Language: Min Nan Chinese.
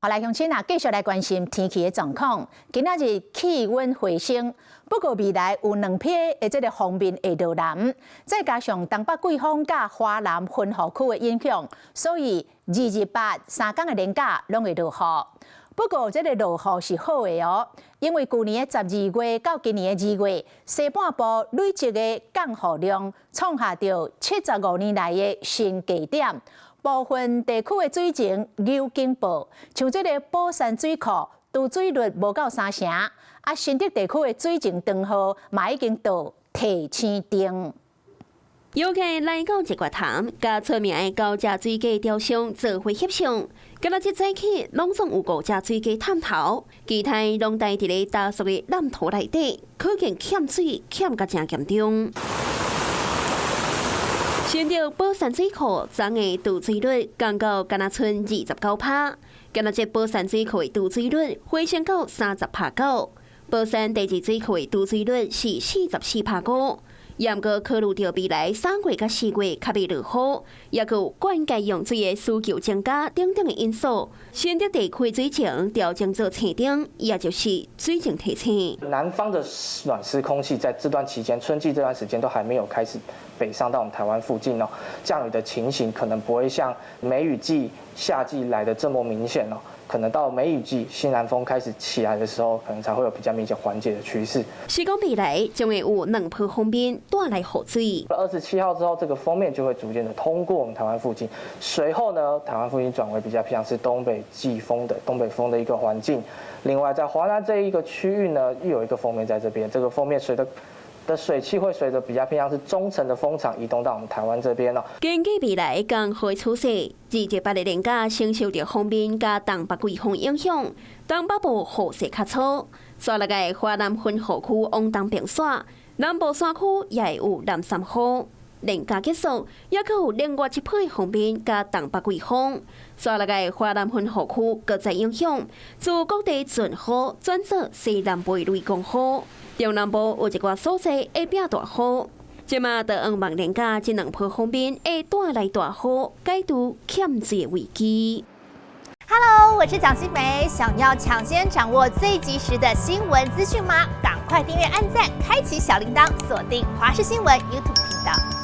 好來，鄉親啊，繼續來關心天氣的狀況。今仔日氣溫回升，不過未來有兩批的這個鋒面會落南，再加上東北季風佮華南雲雨區的影響，所以二二八三工的連假攏會落雨。不過這個落雨是好的哦，因為舊年的12月到今年的2月，西半部累積的降雨量創下著75年來的新低點。部分地區的水情有警報，像這個寶山水庫貯水率無夠三成，啊，新竹地區的水情長雨嘛已經到提醒燈。遊客來到日月潭，佮出名的高架水雞雕像做伙翕相。今仔日早起，攏總有五隻水雞探頭，其他攏待佇咧大樹的爛土內底，可見欠水欠甲誠嚴重。新竹寶山水庫昨昏貯水率降到干焦賰29趴，今仔日寶山水庫的貯水率回升到30%九，寶山第二水庫的貯水率是44.5%。毋過考慮著未來3月佮4月較欲落雨，抑閣有灌溉用水的需求增加等等的因素，新竹地區水情調整做青燈，也就是水情提醒。南方的暖濕空氣在這段期間，春季這段時間都還沒有開始北上到我們台灣附近哦，降雨的情形可能不會像梅雨季、夏季來得這麼明顯哦。可能到梅雨季，西南風開始起來的時候，可能才會有比較明顯緩解的趨勢。是講未來將會有兩波鋒面帶來雨水。27號之後，這個鋒面就會逐漸的通過我們台灣附近，隨後呢，台灣附近轉為比較偏向是東北季風的東北風的一個環境。另外，在華南這一個區域呢，又有一個鋒面在這邊，這個鋒面隨着的水汽會隨着比較偏向是中層的風場移動到我們台灣這邊咯。根據未來降雨趨勢，二二八的連假先受著鋒面佮東北季風影響，東北部雨勢較粗。煞落來華南雲雨區往東並線，南部山區也會有南山雨。連假結束，猶閣有另外一波鋒面佮東北季風，煞落來華南雲雨區閣再影響，自各地陣雨轉做西南部雷公雨。中南部有一寡所在會變大雨，這馬就向望連假這兩波鋒面會帶來大雨，解除欠水危機。 Hello，我是蔣新梅，想要搶先掌握最及時的新聞資訊嗎？趕快訂閱、按讚、開啟小鈴鐺，鎖定華視新聞 YouTube 頻道。